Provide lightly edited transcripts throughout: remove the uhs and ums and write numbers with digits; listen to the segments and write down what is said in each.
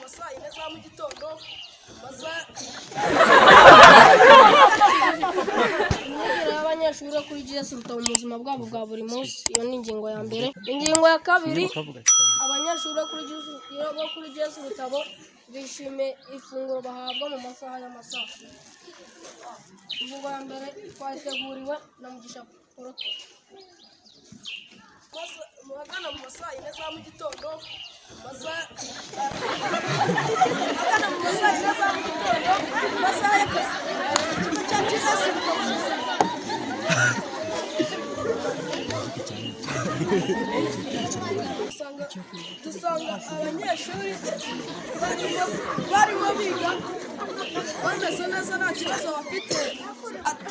Ma saa yine za mu gitondo, masaha. Imyigire y'abanyeshuri bo kuri GS Rutabo mu buzima bwabo bwa buri munsi, iyo ni ingingo ya mbere. Ingingo ya kabiri, abanyeshuri bo kuri GS Rutabo bishimiye ifunguro bahabwa mu masaha y'amasaha. Ingingo ya mbere twayiteguriwe na Mugisha Poroto. Ahagana mu ma saa yine za mu gitondo, masaha, ahagana mu ma saa yine za mu gitondo, mu masaha y'akazi, ikigo cya GS Rutabo dusanga abanyeshuri barimo biga bameze neza, nta kibazo bafite.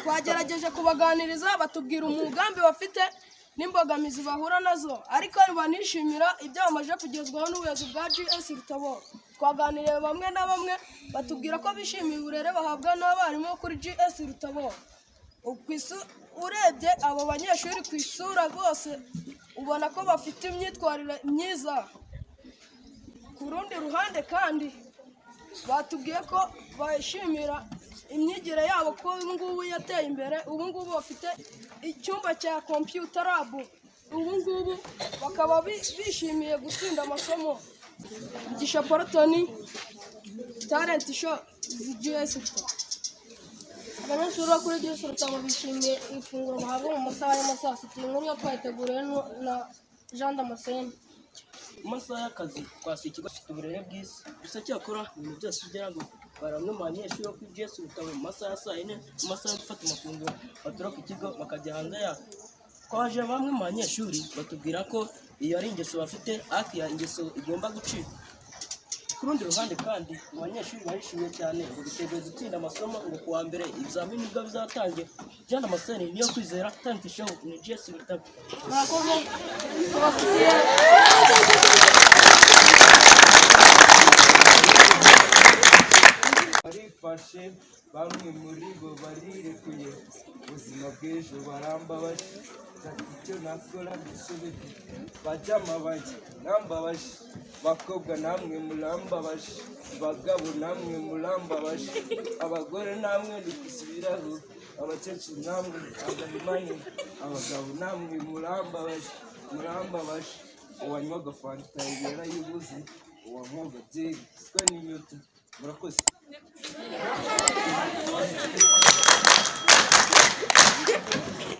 Twagerageje kubaganiriza, batubwira umugambi bafite n'imbogamizi bahura nazo, ariko banishimira ibyo bamaze kugezwaho n'ubuyobozi bwa GS Rutabo. Twaganiriye bamwe na bamwe, batubwira ko bishimiye uburere bahabwa n'abarimu bo kuri GS Rutabo. Urebye abo banyeshuri ku isura bose ubona ko bafite imyitwarire myiza. Ku rundi ruhande kandi batubwiye ko bishimira imyigire yabo, ko ubu ngubu yateye imbere. Ubu ngubu bafite icyumba cya computer lab, ubu ngubu bakaba bishimiye gutsinda amasomo. Mugisha Porotoni, Talent Show, GS. Abanyeshuri bo kuri GS Rutabo bishimiye ifunguro bahabwa mu masaha y'amasaa sita. Iyi nkuru yo twayiteguriwe na Jean Damascene. Mu masaha y'akazi twasuye ikigo gifite uburere bwiza, gusa cyakora ibintu byose ugira ngo bari bamwe mu banyeshuri bo kuri GS Rutabo mu masaha ya saa yine, mu masaha yo gufata amafunguro, batoroka ikigo bakajya hanze yaho. Twaje bamwe mu banyeshuri batubwira ko iyo ari ingeso bafite, ariko iyo ingeso igomba gucika. Ku rundi ruhande kandi, mu banyeshuri barishimye cyane, ngo biteguye gutsinda amasomo, ngo kuwa mbere ibizamini nibwo bizatangira. Jean Damascene niyo kwizera, Talent Show, ni GS Rutabo. Murakoze, tubafitiye. Barifashe, bamwe muri bo barirekuye, ubuzima bw'ejo barambabaje, nzata icyo nakora mbisubike. Bajama banjye mwambabaje, bakobwa namwe murambabaje, bagabo namwe murambabaje, abagore namwe ntikusubiraho, abakecuru namwe agahimane, abagabo namwe murambabaje, murambabaje. Uwanywaga fanta yarayibuze, uwanywaga byeri siko n'inyota. Murakoze.